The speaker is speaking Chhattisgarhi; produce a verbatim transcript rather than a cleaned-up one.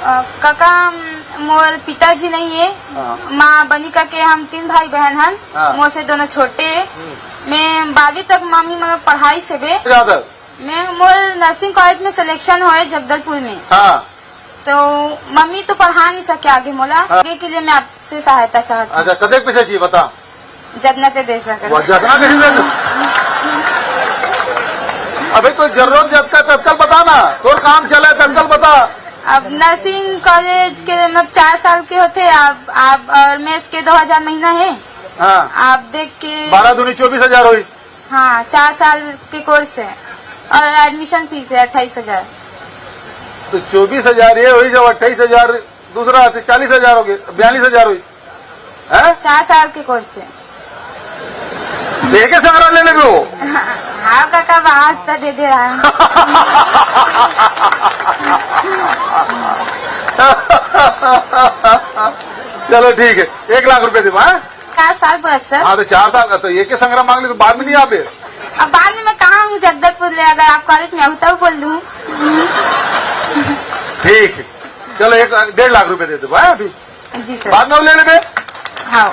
अ, काका, मोर पिताजी नहीं है। हाँ। माँ बनी काके हम तीन भाई बहन हन। हाँ। मोर से दोनों छोटे है। हम्म। मैं बारहवीं तक मम्मी मतलब पढ़ाई से बे। यादव। मैं मोर नर्सिंग कॉलेज में सिलेक्शन होए जगदलपुर में। हाँ। तो मम्मी तो पढ़ा नहीं सके आगे मोला। हाँ। आगे के लिए मैं आपसे सहायता चाहत हूँ। अच्छा, कतेक पैसा चाहिए बता। जतना ते दे सकत। वाह, जतना कहीं दे दो। अबे तो जरूरत जतका तत्काल बता ना, तोर काम चले तत्काल बता। अब नर्सिंग कॉलेज के मतलब चार साल के होते आप, आप और मेस के दो हजार महीना है। हाँ। आप देख के बारह दूनी चौबीस हजार होई। हाँ, चार साल के कोर्स है और एडमिशन फीस है अट्ठाईस हजार। तो चौबीस हजार ये हुई, जब अट्ठाईस हजार दूसरा, तो चालीस हजार हो गए, बयालीस हजार हुई। हैं? चार साल के कोर्स है। दे के संग्रह ले लेबे हो। हाँ काका, बास तो दे दे रहा है। चलो ठीक है, एक लाख रुपए देबो, हाँ? चार साल बस सर। हाँ, तो चार साल का तो एक ही संग्रह मांग ले, तो बाद में नहीं आवे। अब बाद में मैं कहाँ हूँ जगदलपुर ले, अगर आप कॉलेज में आऊँ तब बोल दूँ। ठीक है, चलो एक लाख, डेढ़ लाख रुपए दे दो, हाँ, अभी। जी सर। बाद में ले लेबे। हाँ।